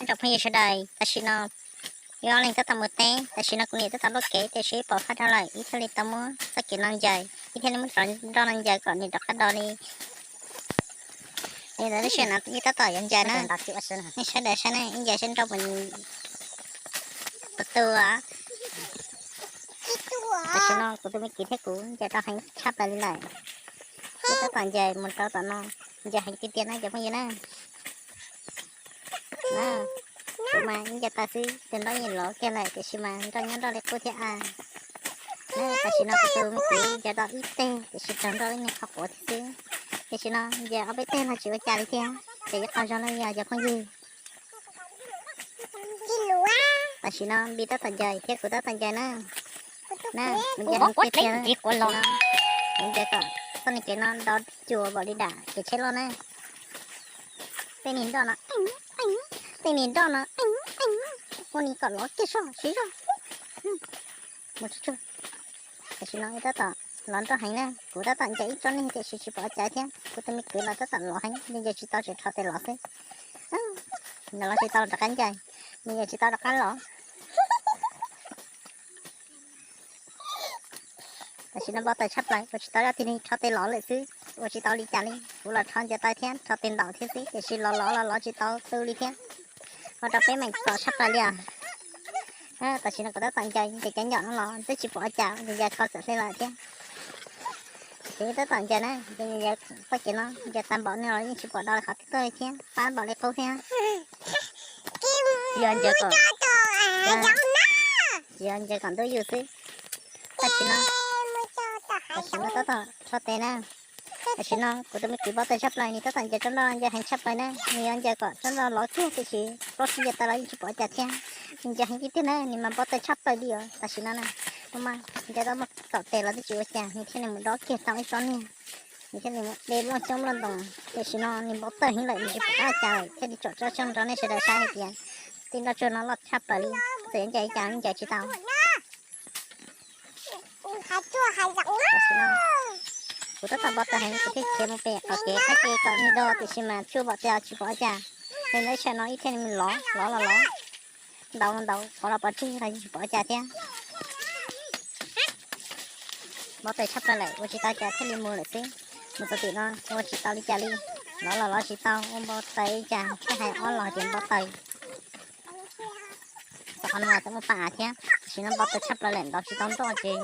Ib tsoom phooj ywg sawv daws, tam sim no yog leej tab tom mus teb, tam sim no kuv niam tab tom luaj kev tiam sis pom faj dhau lawm, ib thiaj li tau muab txoj kev no ncaws, ib thiaj li muab cov nroj no ncaws kom nws rov qab do li. Li ntawd lub sij hawm no ib tab tom yuav ncaws na, nej sawv daws saib na, ib ncaws saib nroj puas tu. Tam sim no kuv tus me kwv thiab kuv ncaws rau heev tshaj plaws li lawm. Ib tab tom ncaws mus rau tom no, ncaws heev tiag tiag na cov phooj ywg na. Kuv mas ib ncaws tau xwb, tus nroj yeej lov kiag lawm tiam sis mas nroj nyob nroj li qub thiab a. Tam sim no kuv tus me kwv ncaws tau ib teg tiam sis raug nroj ib nyuag qhov quav thiab xwb. Tiam sim no ncaws ob peb teg los tsis ua cas li thiab, ces ib qho zog no yog cov phooj ywg. Tam sim no Npis tab tom ncaws thiab kuv tab tom ncaws na. Na, kuv ncaws heev tiag tiag, kuv ncaws kom txoj niag kev no do cuag npaum li dam kev tsheb loj na. Tej niag nroj no, tej niag nroj no, ua ni kom lov kiag soj siv zog. Mus tsuag tsuag. Tam sim no tab tom lov nroj heev na, kuv tab tom ncaws ib tsob niag tiam sis tsis pom ua cas thiab, kuv tus me kwv los tab tom lov heev, nws ncaws tsis tau tseem rho tes lov xwb. Nws lov tsis tau rov qab ncaws, nws ncaws tsis tau rov qab lov. Tam sim no npau taws tshaj plaws, ua tsis tau zaj tig ni, rho tes lov lawm xwb, ua tsis tau li cas li. Kuv los rho ncaws taw thiab rho tes ntaus thiab xwb, tiam sis lov lov los lov tsis tau tu li thiab. Ua rau peb meem txom tshaj plaws li os. Tam sim no kuv tab tom ncaws ncaws cov nyom no los twb tsis pom ua cas, ncaws ncaws kho txawm hle lawm thiab. Ces tab tom ncaws na, ncaws ncaws txoj kev no, ncaws tag npaum no los yeej tsis pom do qhov twg tuaj li thiab, fab npaum li qub thiab. Yog ncaws kom, yog ncaws kom ntuj yug xwb. Tam sim no, tam sim no tab tom rho tes na. Tam sim no kuv tus me kwv npau taws tshaj plaws, nws tab tom ncaws tsob nroj ncaws heev tshaj plaws na, nws yuav ncaws kom tsob nroj lov kiag tiam sis plaub tsib ncaws taw los yeej tsis pom ua cas thiab. Nws ncaws heev tiag tiag na, nws mas npau taws tshaj plaws li os. Tam sim no na, kuv mas ncaws tau muaj kaum tes los twb tsis ua cas, nws thiaj li mus dob kiag tau ib tsob niag. Nws thiaj li mus de nplooj xyoob nplooj ntoos, tiam sim no nws npau taws heev lawm, nws tsis pom qab ua cas lawm, thiaj li tsom tsob xyoob rau nej sawv daws saib hais tias tej nroj tsuag no loj tshaj plaws li, txawm yuav ncaws li cas los ncaws tsis tau. Tam sim no kuv tab tom npau taws heev, kuv thiaj khiav mus pem qhov kev qab ke kom nws do, tiam sis mas tsuj npaum tes tsis pom ua cas. Ces ntawd sij hawm no ib thiaj li mus lov, lov los lov, ntaus ntaus qhov los pov tseg los yeej tsis pom ua cas thiab. Npau taws tshaj plaws lawm, ua tsis tau cas thiaj li mus lawm xwb. Mus txog tim no ua tsis tau li cas li, lov los lov tsis tau, ua npau taws li cas thiaj hais ob los tias npau taws. Txog qhov no txawm muaj pa av thiab, tam sim no npau taws tshaj plaws lawm, ntaus tsis tau nroj ces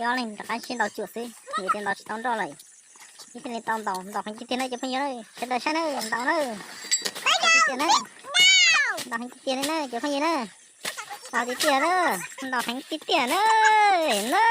ob leeg rov qab sib ntaus cuam xwb, vim tias ntaus tsis tau nroj lawm. Ib thiaj li tau ntaus, ntaus heev tiag tiag na cov phooj ywg, sawv daws saib na, ntaus na, tiag na, ntaus heev tiag tiag li na cov phooj ywg na, ntaus tiag tiag na, ntaus heev tiag tiag na, na.